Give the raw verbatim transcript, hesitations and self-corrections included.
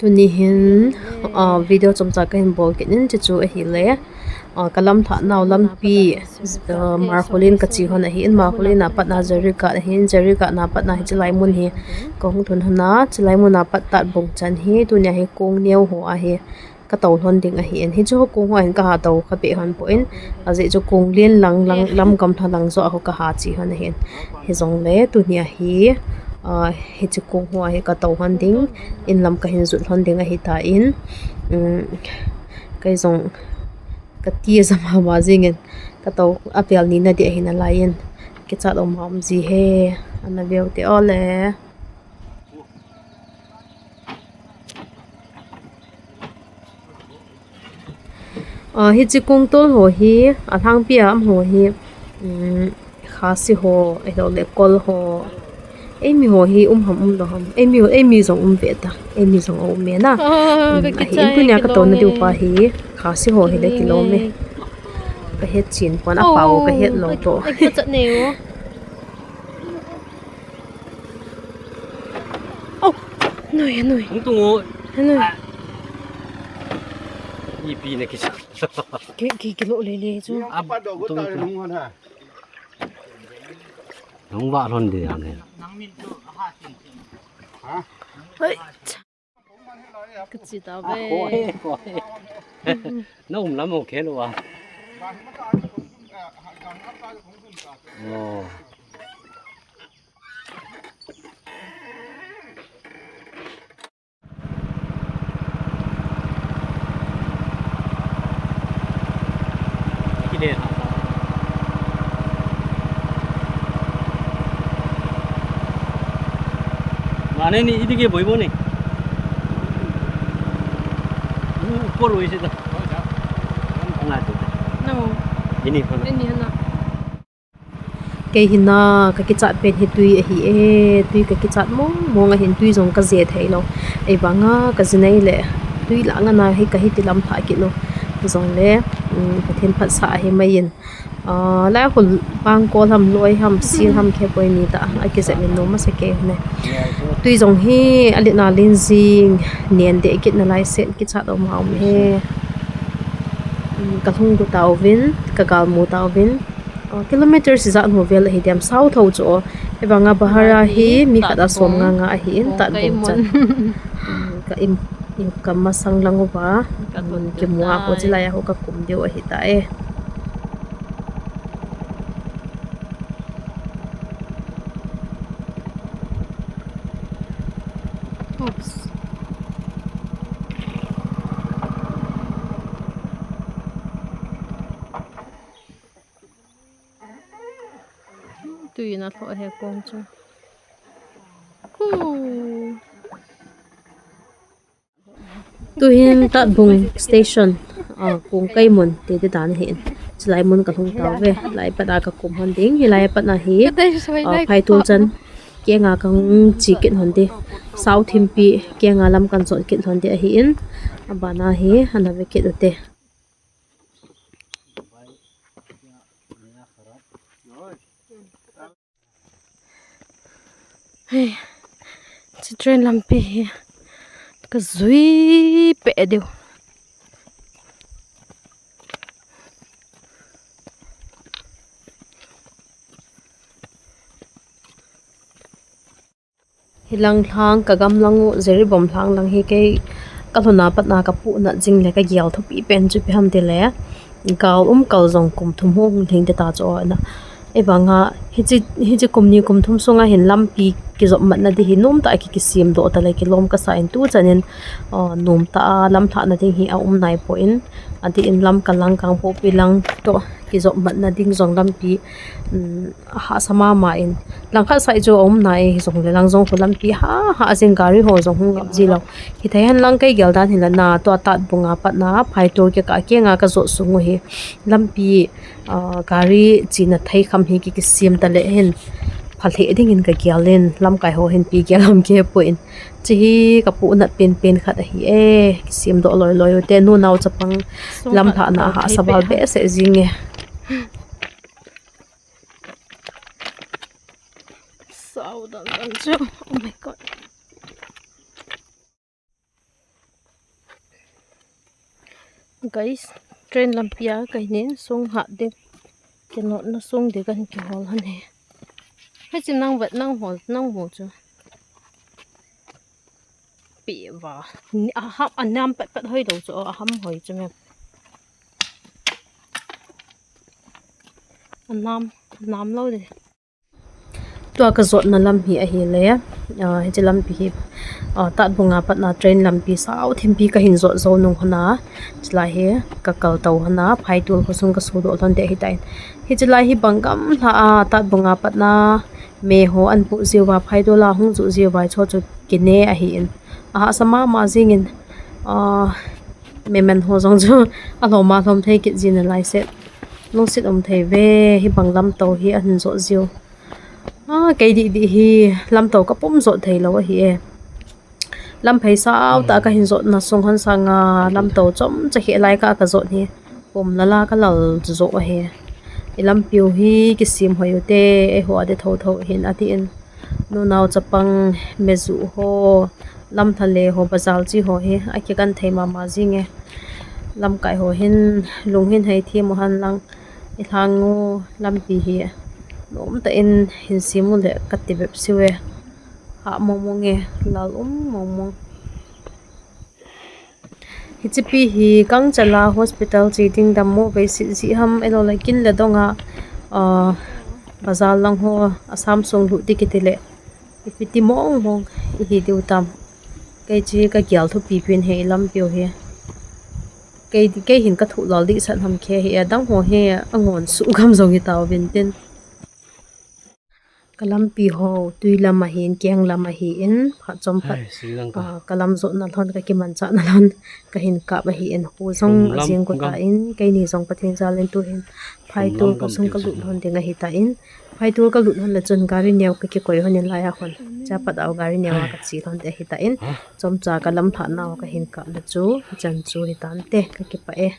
Tuni hin, ah, video chomcha kahin bol kit in, chuchu ahile, ah, kalamlhah nau lampi, ah, Marholin kache hon ahin, Marholin a pat a Jarigat ahin, Jarigat a pat a hiche lai mun hi kahung lhun hon a, hiche lai mun a pat Tatbung chan hi, tunia hi kong neo ho ahi, katou lhon ding ahin, hichu kong ho ahin kaha tou khabeh hon poi, ajeh chu kong len lang, lang, lam gamlha lang joh a ho kaha che hon ahin. Hijongle, tunia hi, ah, hiche kong ho ahi katou lhon ding, in lam kahin jot lhon ding ahitan, um, kei jong kati aja mama jingin, katou avel ni na ding ahi nalaiyin, kichat um a um ji e, ana veu te ole. Ah, hiche kong tol ho hi, alhangpi a um ho hi, um, Khasi ho, ahilouleh Kol ho. Eimi ho hi um ham umlou ham. Eimi ho, eimi jong um ve ta. Eimi jong aum e na. Ah, um, ahin tunia katouna diu pa hi, Khasi ho hile kilom e. Kahet chen pon, apao kahet lou toh. Au! Noi, noi. Hung tung o. Noi. Ipi na kisa. Ki, ki, kilo lele chu. Ab, tung tung. Hung va lhon de ane. Hoi. Kache tave. Ko he, ko he. Na um lam o khel uva. Oh. Mane ni idike boibo ni. Upor hoise ta. Nga tu. No. Ini hana. Ini hana. Kei hina, kakichat pen hi tui ahi e, tui kakichat mong mong ahin, tui jong kaje thei lou. Ahivanga kaji nei le, tui lah ngana hi kahi ti lamlhah kit lou. Jongle, um, Pathen phatsah ahi maiyin. Ah, lai khul bang kol ham, loi ham, sil ham khe poi ni ta, akijep in nom asa kei ne. Tui jong hi, alet na len jing, nen deh kit nalai set, kichat um a um e. Um, kalhung gu tauvin, kagal mu tauvin. Oh, kilometers ijat ho vel ahi diam, sao tho chu o. Ahivanga bahar a hi mi khat a som nga nga ahin, Tatbung chan. Ka im, im ka masang lang uva. Kimu a ho, hilai a ho kakum diu ahi tai. Oops. Tui in alhoh e kong chu. Khu. Tuhin Tatbung station, ah, kong kai mun te te dan hin. Hilai mun kalhung tauve, lai pat a kakum hon ding, hilai pat a hi, ah, Phaitol chan kenga kahung che kit hon ding. Sao thimpi kenga lam kan jot kit hon ding ahin. Abana hi, ana ve kit ute. Hei, hiche train lampi hi kajui peh diu. Hilang lhang, kagam lang u, Jiribam lhang lang hi kei kalhun a pat a kapuhnat jing le kagel thupi pen chu ipi ham tile, gal um kal jong kum thum hung lhing ding ta chu o na. Ahivanga, hiche, hiche kum ni kum thum sunga hin lampi kijopmatna ding hi nomtah a ki, kisem doh ta le kilom kasa in tuchan in, ah, nomtah a lamlhahna ding hi aum nai poi, adeh in Lamka lang, Kangpokpi lang toh kijopmatna ding jong lampi, um, ahahsa mama in. Langkhat side chu aum nai, hijongle lang jong khu lampi hahsa jing, gari ho jong hung ngap ji lou. Hithei hen lang kei gel dan hi la na, tua Tatbung a pat a Phaitol kikah kenga kajot sung u hi lampi, ah, gari chena thei kham hi ki, kisem ta le hin phalheh ding in kagel in, lamkai ho hin ipi gel ham kei hepoi. Hiche hi kapuhnat penpen khat ahi e, kisem doh loi loi u te, nu nao chapang lamlhahna ahahsa val behseh jing e. Sao dan dan chu. Oh my God. Guys, train lampi a kahin in, song hat ding, kinotna song ding kahin kihol hon e. Hiche nang vet nang hol nang mu chu. Pi va. Ni a ham, a nam pat pat hoi lou chu, a ham hoi chu me. A nam, nam lou de. Tua kajotna lam hi ahile, ah, hiche lampi hi, ah, Tatbunga patna train lampi sao thimpi kahin jot jou nung hon a, chulai hi kakal tou hon a, Phaitol khosung kasudoh lhon ding ahitan. Hiche lai hi bang gamla a, Tatbunga patna me ho ahin pu jiu va, Phaitol a hung ju jiu va, hicho chu kine ahin. Ahahsa mama jingin, ah, me man ho jong chu alhom a lhom thei kit jin alai set. Lungset um thei ve, hibang lamto hi ahin jot jiu. A, kei didi hi lamto kapum jot thei lou ahi e. Lamphei sao tah kahin jotna sung hon sanga lamto chomcha hi lai ka kajot hi pum lala kalal jo ahi. I lampiu hi kisem hoi u te, eiho a ding thotho hin atin. Nunao chapang meju ho, lamlha le ho, bazar chi ho hi akikan thei mama jing e. Lamkai ho hin lung hin hei them u hen lang, i lhang u lampi hi nomtah in hin sem u le kati bep seh e. Ha mong mong e, lal um mong mong. Hiche pi hi Kangchala hospital che ding dammo veiset jeh ham, ahilou le kin le dong a, ah, bazar lang ho, Assam sung lut ding kiti le, ipi ti mong mong ihi diu tam. Kei chu kagel thupi pen hi i lampiu hi. Kei, kei hin kathuh lal ding sah ham khe hi, adang ho hi angon suh gam jong hi tauvin tin. Kalampi ho, tui lam ahin, keng lam ahin, phat chom phat, Ai, Sri Lanka. Ah, kalam jotna lhon, kakimanchahna lhon, kahin kap ahin, hu jong Sri Lanka. Ajing got tan, keini jong Pathen jal in tuhin, Sri Phaitol Lanka khosung ti kalut Sri lhon ding ahitan, Phaitol kalut lhon le chun gari neo kakikoi lhon in lai a hon, chapat a gari neo a kache lhon ding ahitan, Ha? chomcha kalam lhah nau kahin kap na chu, hichan chu hitante, kakipah e.